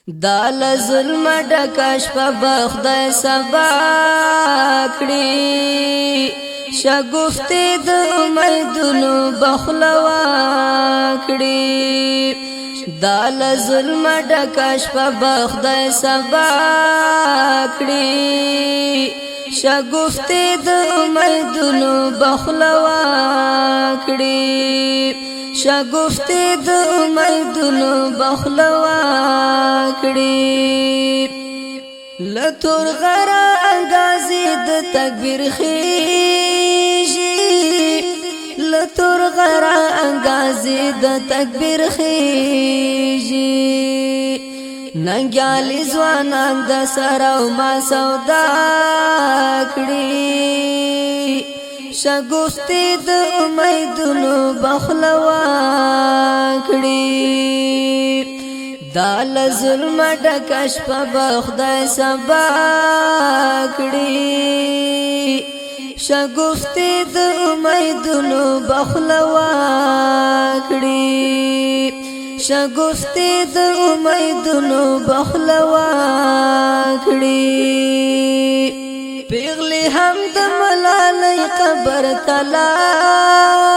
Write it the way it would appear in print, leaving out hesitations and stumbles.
دا له ظلم ډکه شپه به خدای سبا کړي، شګفتې د امیدونو بخلوا کړي. دا له ظلم ډکه شپه به خدای سبا کړي، شګفتې د امیدونو بخلوا کړي، شګفتې د امیدونو بخلوا کړي. لتور غره انګازې د تکبیر خیږي، لتور غره انګازې د تکبیر خیږي. ننګیالي ځوانان د سره او ما سودا کړي، شګفتې د امیدونو بخلوا کړي. دا له ظلم ډکه شپه به خدای سبا کړي، شګفتې د امیدونو بخلوا کړي، شګفتې د امیدونو بخلوا کړي. پیغلی هم د ملالۍ قبر تلاړي.